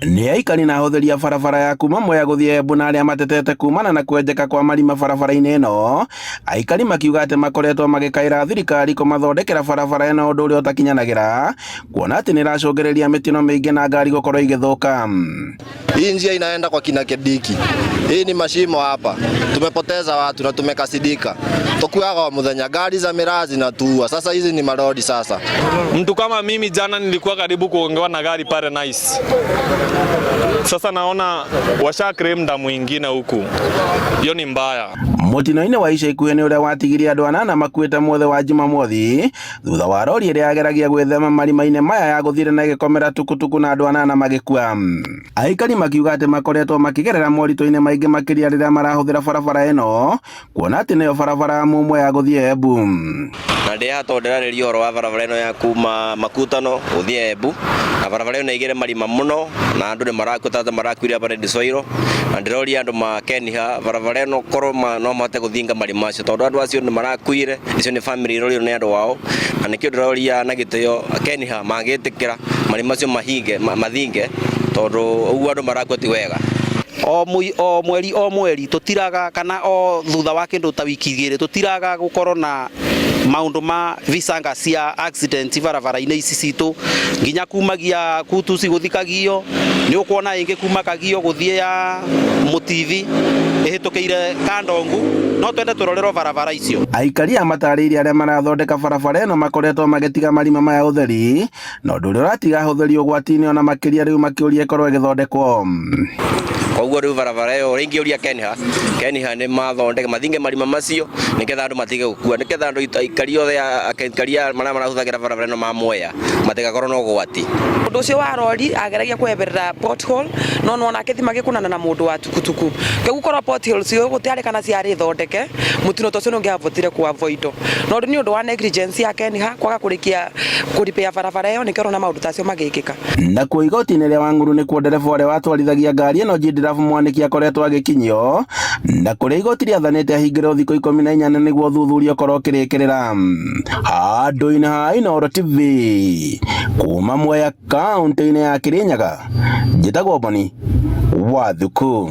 Nĩ aikari na ahũthĩri a barabara ya kuma Mwea gũthiĩ Embu na arĩa matetete kumana na kwenjeka kwa marima barabara-inĩ ĩno. Aikari makiuga atĩ makoretwo magĩkaĩra thirikari kũmathondekera barabara ĩno, ũndũ ũrĩa ũtakinyanagĩra, kuona atĩ nĩ ĩracũngĩrĩria mĩtino mĩingĩ na ngari gũkorwo igĩthũka. Hii njia inaenda kwa kina Kediki. Hii ni mashimo hapa. Tumepoteza watu na tumekasidika. Tukuaga wa muthenya, gari za miraa zinatuua. Sasa hizi ni marodi sasa. Mtu kama mimi jana nilikuwa karibu kugongewa na gari pale Nice. Sasa naona washa claim damu mwingine huku, hiyo ni mbaya. Mũtino-inĩ wa ica ikuhĩ nĩ ũrĩa watigirie andũ anana makuĩte mũthĩ wa Jumamothi, thutha wa rori ĩrĩa yageragia gwĩthema marima-inĩ maya ya gũthire na ĩgĩkomera tukutuku na andũ anana magĩkua. Aikari makiuga atĩ makoretwo makĩgerera moritũ-inĩ maingĩ, makĩria rĩrĩa marahũthĩra barabara ĩno, kuona atĩ nĩyo barabara ya mũmwe ya gũthiĩ Embu. Na ndĩ haha tondũ ndĩrarĩria ũhoro wa barabara ĩno ya kuma Makutano gũthiĩ Embu, na barabara ĩno ĩigĩre marima mũno na andũ nĩ marakua ta marakuire hapa Soiro, na ndĩroria andũ ma Keniha barabara ĩno korwo no mahote gũthinga marima macio, tondũ andũ acio nĩ marakuire, icio nĩ family irorio nĩ andũ ao, na nĩkĩo ndĩroria na gĩtĩo Keniha mangĩtĩkĩra marima macio mahinge mathinge, tondũ ũguo andũ marakua ti wega. O mweri o mweri tutiraga, kana o thutha wa kindu ta wiki 2, tutiraga gukorwo na maundu ma visanga cia accident barabara-inĩ ici citũ, nginya kumagia Kutusi guthi Kagio. Nĩ ũkuona ĩngĩ kuma Kagio gũthiĩ ya Mũtithi ĩhĩtũkĩire Kandongu. No twende tũrorerwo barabara icio. Aikari aya matarĩirie arĩa marathondeka barabara ĩno makoretwo magĩtiga marima maya ũtheri, na ũndũ ũrĩa ũratiga ahũthĩri ũgwati-inĩ ona makĩria, rĩu makĩũria ĩkorwo ĩgĩthondekwo. Koguo rĩu barabara ĩyo rĩngĩ ũria Keniha, Keniha nĩ mathondeke mathinge marima macio nĩgetha andũ matige gũkua, nĩgetha andũ aikari othe, aikari marĩa marahũthagĩra barabara ĩno ma Mwea matigakorwo na ũgwati. Ũndũ ũcio wa rori ageragia kweherera pothole, no nĩwona akĩthi magĩkũnana na mũndũ wa tukutuku. Kĩu korwo potholes icio gũtiarĩ kana ciarĩ thondeke, mũtino ta ũcio nĩ ũngĩavotire ku avoid, no rĩu nĩ ũndũ wa negligence ya Keniha kwaga kũrĩkia kũripĩa barabara ĩyo, nĩkĩo ũrona maũndũ ta acio magĩkĩka. Nakuo igoti-inĩ rĩa Wang'uru nĩkuo ndereba ũrĩa watwarithagia ngari ĩno Gidraf Mwaniki akoretwo agĩkinyio, na kũrĩa igoti rĩathanĩte ahingĩrwo thikũ 14 nĩguo ũthuthuria ũkorwo ũkĩrĩkĩrĩra. Handũ-inĩ ha Inooro TV kuma Mwea, kaũntĩ-inĩ ya Kirinyaga, njĩtagwo Boni Wathuku.